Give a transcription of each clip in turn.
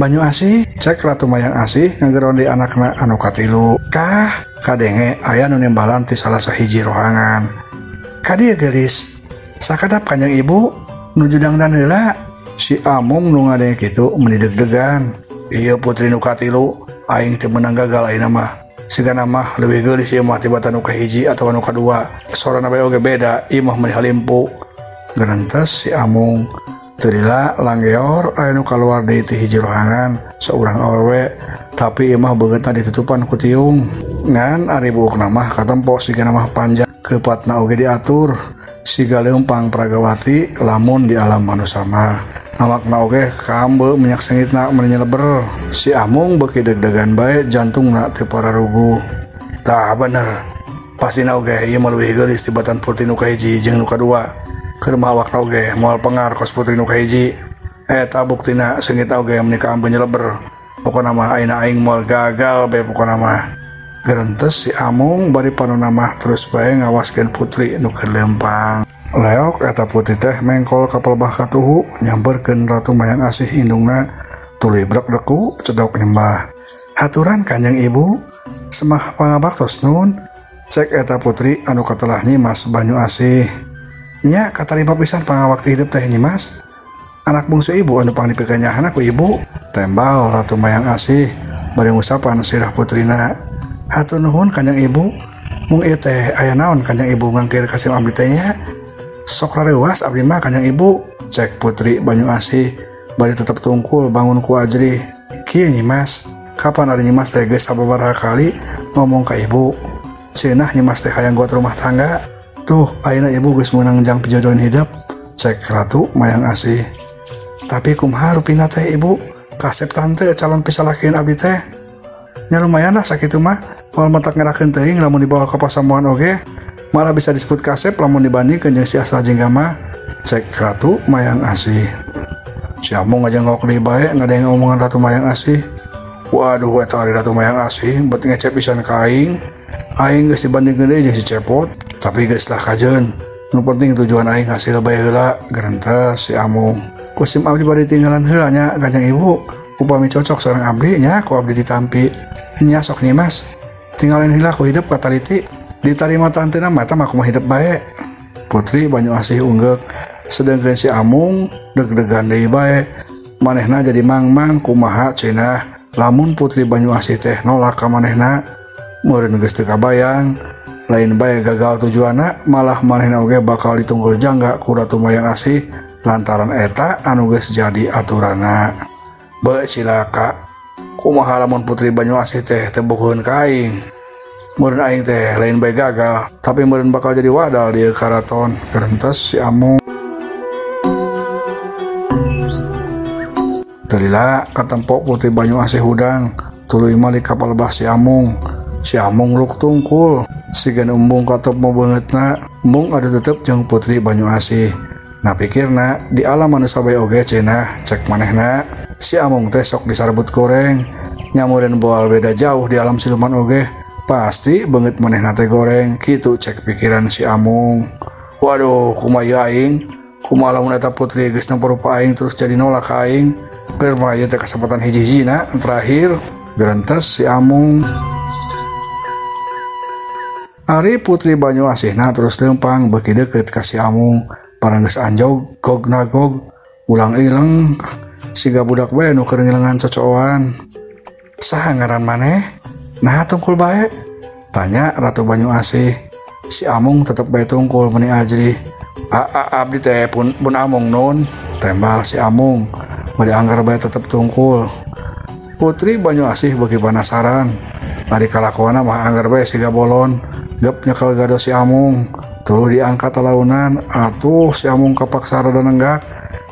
Banyu Asih cek Ratu Mayang Asih ngageron di anakna anu katilu. Kah kadenge aya nu nembalan ti salah sahiji rohangan. Ka dieu geulis, sakadap Kanjeng Ibu nuju dangdan heula. Si Amung nu ngadenge kitu meuni deg-degan. Ieu putri nu katilu aing teu meunang gagal ayeuna mah. Sigana mah leuwih geulis ieu mah tibatan nu kahiji atawa nu kadua. Sorana bae oge beda, ieu mah meuni halimpu. Gerentes si Amung. Teu lila langgeor aya nu kaluar deui ti hiji rohangan saurang awewe, tapi ieu mah beungeutna ditutupan ku tiung. Ngan ari buukna mah katempo sigana mah panjang, keupatna oge diatur siga leumpang pragawati lamun di alam manusa mah. Awakna oge kaambe minyak sengitna meuni nyeleber. Si Amung beuki deg-degan bae, jantungna teu pararuguh. Tah bener, pastina oge ieu mah leuwih geulis tibatan putri nu kahiji jeung nu kadua. Keur mah awakna oge moal pengar kos putri nu kahiji. Eta buktina seungitna oge meuni kaambe nyeleber. Pokona mah ayeuna aing moal gagal bae pokona mah. Gerentes si Amung bari panona mah terus bae ngawaskeun putri nu keur leumpang. Leok eta putri teh mengkol ka pelebah katuhu nyamperkeun Ratu Mayang Asih indungna, tuluy brek deku cedok nyembah. Haturan Kanjeng Ibu, semah pangabaktos nun. Cek eta putri anu katelah Nyimas Banyu Asih. Nya katarima pisan pangawakti hidup teh Nyimas. Anak bungsu ibu anu pangdipikanyahana ku ibu. Tembal Ratu Mayang Asih bari ngusapan sirah putrina. Hatur nuhun Kanjeng Ibu, mung ieu teh aya naon Kanjeng Ibu ngangkir ka sim abdi teh nya? Sok rareuwas abdi mah Kanjeng Ibu, cek putri Banyu Asih bari tetep tungkul bangun ku ajrih. Kieu Nyimas, kapan ari Nyimas teh geus sababaraha kali ngomong ka ibu? Cenah Nyimas teh hayang buat rumah tangga. Tuh ayeuna ibu geus meunang jang pijodohan hidup, cek Ratu Mayang Asih. Tapi kumaha rupina teh ibu? Kasep tante calon pisalakeun abdi teh. Nya lumayan lah sakitu mah, moal matak ngerakeun teuing lamun dibawa ka pasamuan oge. Malah bisa disebut kasep lamun dibandingkeun jeung si Asal Jingga mah, cek Ratu Mayang Asih. Si Amung ngajengok deui bae ngadenge omongan Ratu Mayang Asih. Waduh, eta ari Ratu Mayang Asih bet ngecep pisan ka aing. Aing geus dibandingkeun deui jeung si Cepot, tapi geus lah kajeun. Nu penting tujuan aing hasil bae heula, gerentes si Amung. Ku sim abdi bade tinggalan heula nya Kanjeng Ibu. Upami cocok sareng abdi nya ku abdi ditampi. Nya sok Nyimas, tinggalin heula ku hidup kataliti. Ditarima tantena mata mah kumaha hidup bae. Putri Banyu Asih unggeuk, sedengkeun si Amung deg-degan deui bae. Manehna jadi mang-mang kumaha cenah lamun Putri Banyu Asih teh nolak ka manehna. Meureun geus teu kabayang, lain bae gagal tujuanna, malah manehna oge bakal ditunggul jangga ku Ratu Mayang Asih lantaran eta anu geus jadi aturanna. Beuh cilaka, kumaha lamun Putri Banyu Asih teh teu bogoheun ka aing? Meureun aing teh lain bae gagal, tapi meureun bakal jadi wadal di karaton. Gerentes si Amung. Teu lila katempo Putri Banyu Asih hudang, tuluy malik ka palebah si Amung. Si Amung luk tungkul, sigan embung katempo beungeutna, embung adu tetep jeung Putri Banyu Asih. Nah pikirna di alam manusa bae oge cenah, cek manehna. Si Amung teh sok disarbut goreng, nyamureun boal beda jauh di alam siluman oge. Pasti beungeut manehna teh goreng, kitu cek pikiran si Amung. Waduh, kumaha ieu aing? Kumaha lamun eta putri geus nempo rupa aing terus jadi nolak ka aing? Keur mah ieu teh kesempatan hiji-hijina terakhir, gerentes si Amung. Ari Putri Banyu Asihna terus leumpang beuki deukeut ka si Amung. Barang geus anjog gog nagog, ulang ileng siga budak bae nu keur ngilengan cocoan. Saha ngaran maneh? Nah tungkul bae? Tanya Ratu Banyu Asih. Si Amung tetep bae tungkul meuni ajrih. Abdi teh pun Amung nun, tembal si Amung. Bari anggar bae tetep tungkul. Putri Banyu Asih beuki panasaran. Ari kalakuanna mah anggar bae siga bolon. Gep nyekel gado si Amung. Tuluy diangkat talaunan, atuh si Amung kapaksa rada nenggak.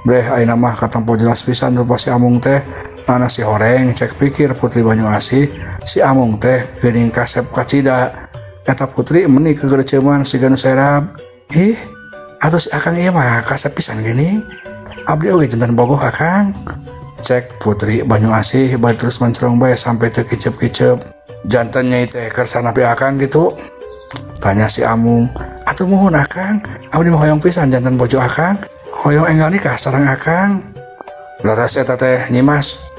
Breh ayeuna mah katempo jelas pisan rupa si Amung teh. Mana si horeng cek pikir Putri Banyu Asih, si Amung teh geuning kasep kacida. Eta putri meuni kegerceuman siga nu serab. Ih, atuh si akang ieu mah kasep pisan geuning. Abdi oge jantan bogoh akang. Cek Putri Banyu Asih bari terus mencerong bae sampai teu kicep-kicep. Jantan nyai teh kersa napi akang gitu? Tanya si Amung. Atuh muhun akang, abdi mah hoyong pisan jantan bojo akang. Hoyong enggal nikah sareng akang. Leres eta teh Nyimas.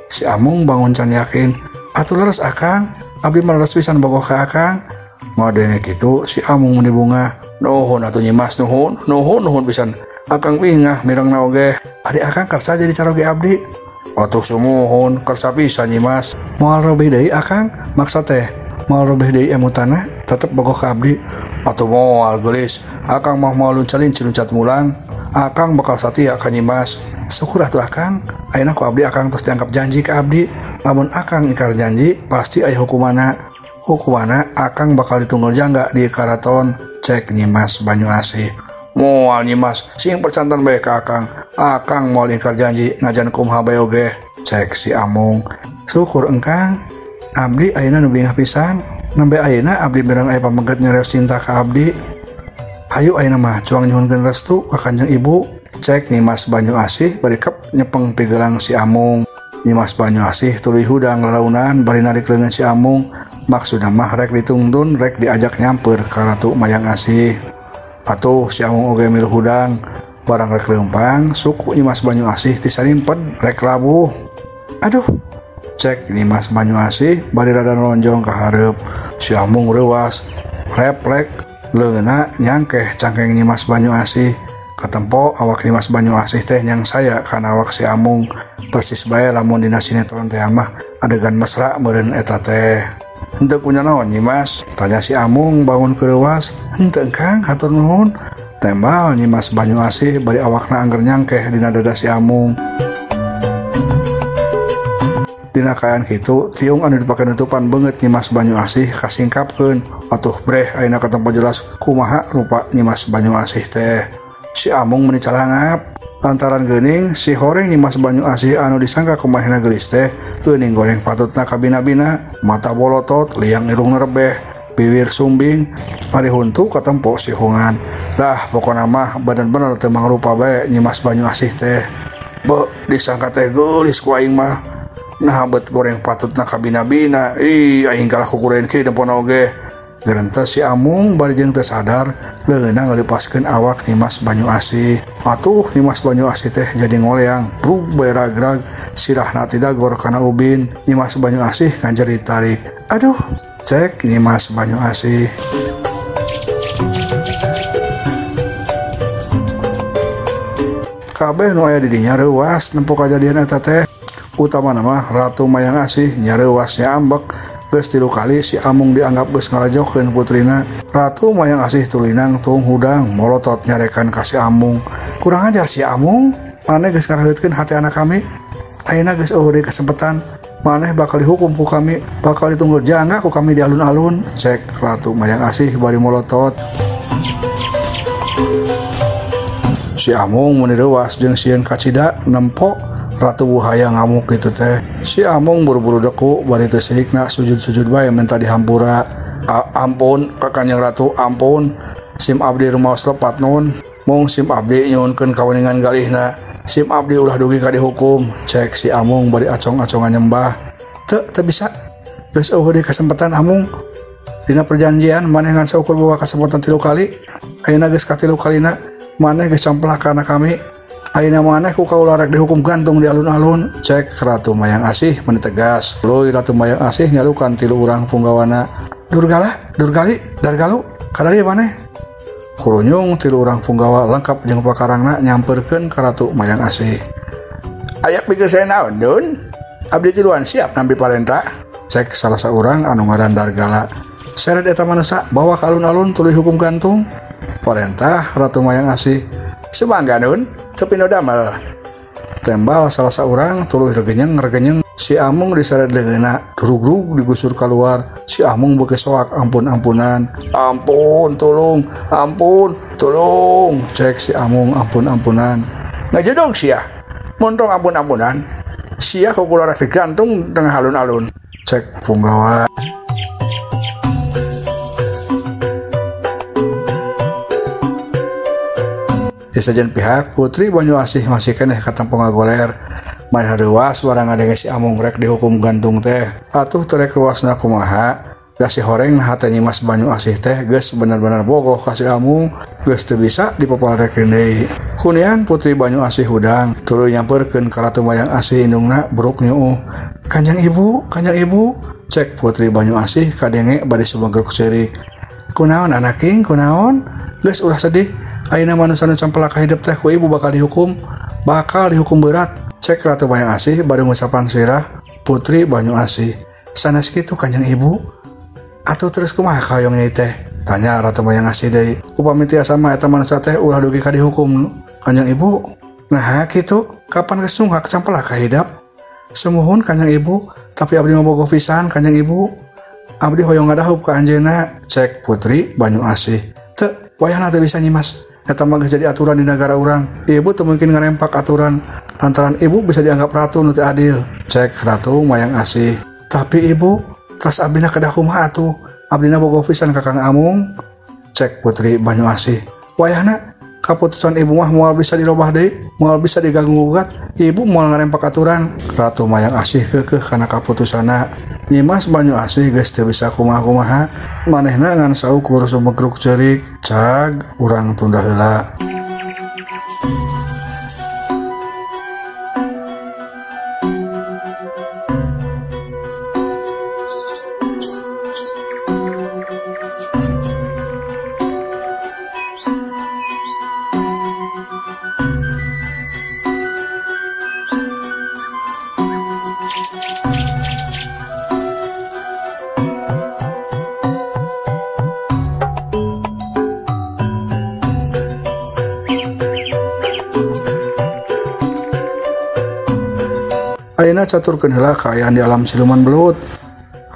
Si Amung bangun can yakin. Atuh leres Akang, abdi mah leres pisan bogoh ka Akang. Ngadenge kitu si Amung meni bungah. Nuhun atuh Nyimas, nuhun, nuhun, nuhun pisan. Akang bingah mirengna oge. Ari Akang kersa jadi caroge abdi. Atuh sumuhun kersa pisan Nyimas. Moal robeh deui Akang, maksa teh. Moal robeh deui emutana tetep bogoh ka abdi. Atuh moal geulis, Akang mah moal luncalinci luncat mulang. Akang bakal satia ka Nyimas. Syukur atuh Akang, ayeuna ku abdi Akang tos dianggap janji ka abdi. Lamun Akang ingkar janji, pasti aya hukumanna. Hukumanna Akang bakal ditunggal jangga di karaton. Cek Nyimas Banyu Asih. Moal Nyimas, sing percantan bae ka Akang. Akang moal ingkar janji najan kumaha bae oge. Cek si Amung. Syukur engkang, abdi ayeuna nu bingah pisan. Nembe ayeuna abdi mireng aya pameget nyareos cinta ka abdi. Hayu ayeuna mah cuang nyuhunkeun restu ka Kanjeng Ibu. Cek Nyimas Banyu Asih bari kep nyepeng pigelang si Amung. Nyimas Banyu Asih tuluy hudang lalaunan bari narik leungeun si Amung. Maksudna mah rek ditungtun rek diajak nyamper ka Ratu Mayang Asih. Atuh si Amung oge milu hudang. Barang rek leumpang suku Nyimas Banyu Asih tisarimped rek labuh. Aduh, cek Nyimas Banyu Asih bari rada lonjong ka hareup. Si Amung reuas replek leungeunna nyangkeh cangkeng Nyimas Banyu Asih. Katempo awak Nyimas Banyu Asih teh nyang saya kana awak si Amung. Persis bae lamun dina sinetron teh mah adegan mesra meureun eta teh. Henteu punya naon Nyimas? Tanya si Amung bangun kereuas. Henteu Kang, hatur nuhun. Tembal Nyimas Banyu Asih bari awakna angger nyangkeh dina dada si Amung. Dina kaayaan kitu, tiung anu dipake nutupan beungeut Nyimas Banyu Asih kasingkapkeun. Atuh breh ayeuna katempo jelas kumaha rupa Nyimas Banyu Asih teh. Si Amung meni calangap. Lantaran geuning si horeng Nyimas Banyu Asih anu disangka kumaha geulis teh geuning goreng patutna kabina-bina, mata bolotot, liang irungna rebeh, bibir sumbing, ari huntu katempo si hungan. Lah pokona mah badan bener teu mangrupa bae Nyimas Banyu Asih teh. Beuh disangka teh geulis ku aing mah. Nah bet goreng patutna kabina-bina, ih aing kalah kukureun kieu dempona oge. Gerentes si Amung bari jeung teu sadar leungeunna ngalipaskeun awak Nyimas Banyu Asih. Atuh Nyimas Banyu Asih teh jadi ngoleang, brug bae ragrag, sirahna tidagor kana ubin. Nyimas Banyu Asih nganjer ditarik. Aduh, cek Nyimas Banyu Asih. Kabeh nu aya di dinya reuas nempo kajadian eta teh. Utamana mah Ratu Mayang Asih nya reuas nya ambek. Geus 3 kali si Amung dianggap geus ngalajokeun putrina. Ratu Mayang Asih tuluy nangtung hudang molotot nyarekan ka si Amung. Kurang ajar si Amung, maneh geus ngaraheutkeun hati anak kami. Ayeuna geus eueuh deui kesempatan, maneh bakal dihukum ku kami, bakal ditunggul jangga ku kami di alun-alun. Cek Ratu Mayang Asih bari molotot. Si Amung meni reuas jeung sieun kacida nempo Ratu Buhaya ngamuk gitu teh. Si Amung buru-buru deku bari teu seikna sujud-sujud bae minta dihampura. Ampun ka Kanjeng Ratu, ampun. Sim abdi rumaos lepat nun. Mung sim abdi nyuhunkeun kaweningan galihna. Sim abdi ulah dugi ka dihukum. Cek si Amung bari acong-acongan nyembah. Teu teu bisa. Geus eueuh deui kesempatan Amung. Dina perjanjian maneh ngan saukur boga kesempatan 3 kali. Ayeuna geus katilu kalina maneh geus camplak kana kami. Ayeuna maneh ku kaula rek dihukum gantung di alun-alun. Cek Ratu Mayang Asih meni tegas. Leuy Ratu Mayang Asih nyalukan 3 urang punggawana. Durgala, Durgali, Dargalu, kadarieu maneh. Kurunyung 3 urang punggawa lengkap jeung pakarangna nyamperkeun ka Ratu Mayang Asih. Aya pikir saya naon, Dun? Abdi tiluan siap nampi parentah. Cek salah saurang anu ngaran Dargala. Seret eta manusa bawa ka alun-alun tuluy hukum gantung. Parentah Ratu Mayang Asih. Sumangga, Nun. Tepi nu damel. Tembal salah saurang tuluy regenyeng-regenyeng. Si Amung diseret leungeunna, drugrug digusur keluar. Si Amung beuki soak ampun-ampunan. Ampun, tolong, ampun, tolong. Cek si Amung ampun-ampunan. Ngajedog sia. Montong ampun-ampunan. Sia ku kula rek digantung tengah alun-alun. Cek punggawa. Di sejen pihak Putri Banyu Asih masih keneh katempo ngagoler. Maneh reuas barang ngadenge si Amung rek dihukum gantung teh. Atuh teu rek ruasna kumaha. Da si horeng nah teh Nyimas Banyu Asih teh geus bener-bener bogoh ka si Amung, geus teu bisa dipapalerekeun deui. Kunian Putri Banyu Asih hudang, tuluy nyamperkeun ka Ratu Mayang Asih indungna bruk nyuuh. Kanjeng Ibu, Kanjeng Ibu, cek Putri Banyu Asih kadenge bari sumegruk ceurik. Kunaon anaking, kunaon? Geus ulah sedih. Ayeuna manusa nu campelak ka hidup teh ku ibu bakal dihukum, bakal dihukum berat. Cek Ratu Mayang Asih bari ngucapan sirah Putri Banyu Asih. Sanes kitu Kanjeng Ibu. Atuh terus kumaha kahoyong nyai teh? Tanya Ratu Mayang Asih deui. Upami tiasa mah eta manusa teh ulah dugi ka dihukum Kanjeng Ibu. Nah kitu, kapan geus nunghak campelak ka hidap? Sumuhun Kanjeng Ibu, tapi abdi mah bogoh pisan Kanjeng Ibu. Abdi hoyong ngadahup ka anjeunna, cek Putri Banyu Asih. Teu, wayahna teu bisa Nyimas. Eta mah geus jadi aturan di nagara urang. Ibu teu mungkin ngarempak aturan lantaran ibu bisa dianggap ratu nu teu adil, cek Ratu Mayang Asih. Tapi ibu, teras abdina kedah kumaha atuh? Abdina bogoh pisan ka Kang Amung, cek Putri Banyu Asih. Wayahna kaputusan ibu mah moal bisa dirobah deui, moal bisa diganggu-gugat, ibu moal ngarempak aturan. Ratu Mayang Asih keukeuh kana kaputusanna. Nyimas Banyu Asih geus teu bisa kumaha-kumaha, manehna ngan saukur sumegruk ceurik, cag urang tunda heula. Ayeuna caturkeun heula kaayaan di alam siluman belut.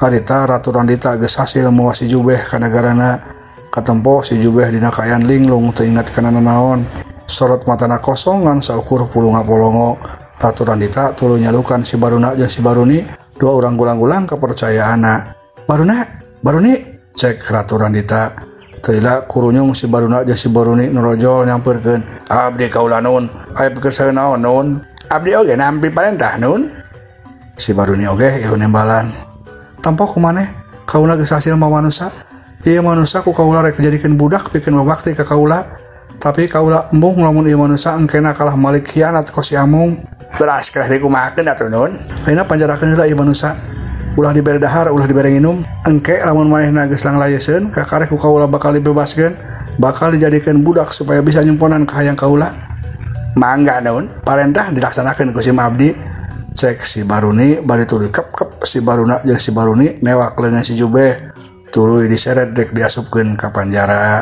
Harita Ratu Randita geus hasil mawa si Jubeh ka nagarana. Katempo si Jubeh dina kaayaan linglung teu ingat kana nanaon. Sorot matana kosong ngan saukur pulunga-polongo. Ratu Randita tuluy nyalukan si Baruna jeung si Baruni, dua urang gulang-gulang kapercayaanna. Baruna, Baruni, cek Ratu Randita. Teu lila kurunyung si Baruna jeung si Baruni norojol nyamperkeun. Abdi kaula nun, aya pikir saeun naon nun? Abdi oge nampi parentah nun. Si Baruni oge ilu nembalan. Tampo kumaneh kaula geus hasil mawa manusa. Ieu manusa ku kaula rek dijadikeun budak pikeun babakti ka kaula. Tapi kaula embung lamun ieu manusa engkena kalah malik khianat ka si Amung. Teras kereh dikumahakeun atuh nun. Ayeuna panjarakeun heula ieu manusa. Ulah dibere dahar, ulah dibere nginum. Engke lamun manehna geus langlayeseun, kakarek ku kaula bakal dibebaskeun, bakal dijadikeun budak supaya bisa nyumponan ka hayang kaula. Mangga nun, parentah dilaksanakeun ku si abdi. Cek si Baruni bari tuluy kep-kep si Baruna jeung si Baruni newak leungeun si Jubeh, tuluy diseret rek diasupkeun ka panjara.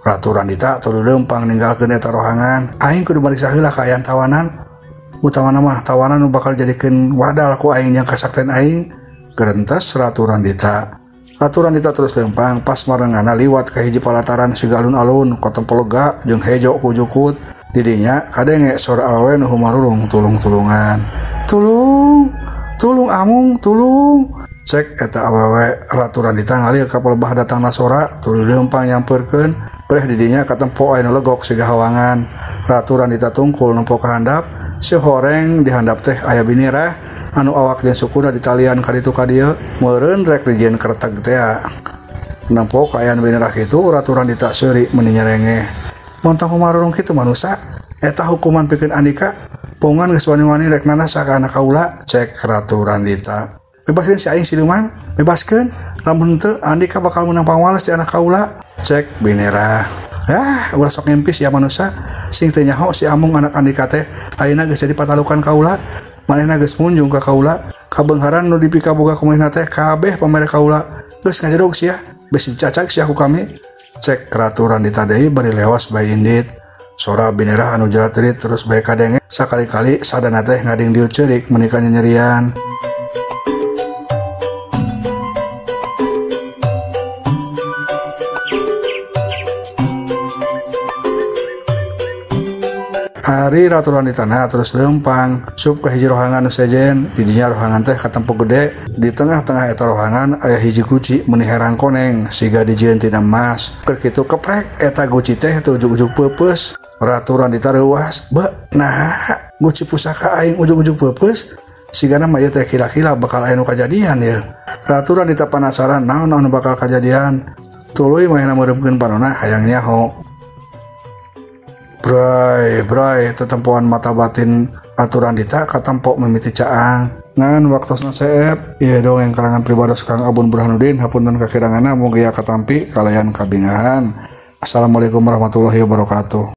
Ratu Randita tuluy leumpang ninggalkeun eta rohangan. Aing kudu mariksa heula kaayaan tawanan. Utamana mah tawanan nu bakal jadikeun wadal ku aing jeung kasakten aing. Gerentes Ratu Randita. Ratu Randita terus lempang pas marengana liwat ka hiji palataran siga alun-alun katempo lega jeung hejo ku jukut. Didinya kadenge sora awewe nu humarurung tulung-tulungan. Tulung, tulung Amung, tulung. Cek eta awewe. Ratu Randita ngalir ka palebah datangna sora tuluy lempang nyamperkeun. Breh didinya katempo aya nu legok siga hawangan. Ratu Randita tungkul nempo ka handap. Si horeng dihandap teh aya binirah anu awak jeung sukuna ditalian ka ditu ka dieu meureun rek dijieun kreteg tea. Nempo kaayaan binirah kitu Ratu Randita seuri meuni nyerengeh. Montong kumarurung kitu manusa, eta hukuman pikeun andika, pongan geus wani-wani rek nanasa ka anak kaula, cek Ratu Randita. Bebaskeun si aing siluman, bebaskeun, lamun henteu andika bakal meunang pangwales ti anak kaula, cek binirah. Ah, ulah sok ngimpis ya manusa, sing teu nyaho si Amung anak andika teh ayeuna geus jadi patalukan kaula, manehna geus munjung ka kaula, kabeungharan nu dipikaboga ku manehna teh kabeh pamere kaula, geus ngajedog sia, besi dicacag sia ku kami. Cek Ratu Randita deui bari lewas bae indit. Sora binirah anu jerat-jerit terus bae kadenge, sakali-kali sadana teh ngadingdieu ceurik meuni ka nyerian. Ari Ratu Randitana terus leumpang sup ka hiji rohangan nu sejen. Di dinya rohangan teh katempo gede. Di tengah-tengah eta rohangan aya hiji guci meuni herang koneng siga dijieun tina emas. Keur kitu keprek eta guci teh teu ujug-ujug peupeus. Ratu Randita reuas, "Beuh, nah guci pusaka aing ujug-ujug peupeus? Sigana mah ieu teh kira-kira bakal aya nu kajadian ye." Ratu Randita panasaran naon anu bakal kajadian. Tuluy manehna meureumkeun panona hayang nyaho. Bray, bray, tetempoan mata batin Ratu Randita katempo mimiti caang. Ngan waktosna seep, ieu dongeng karangan pribados Kang Abun Burhanuddin, hapunten kakiranganna, mugia katampi kalayan kabingahan. Assalamualaikum warahmatullahi wabarakatuh.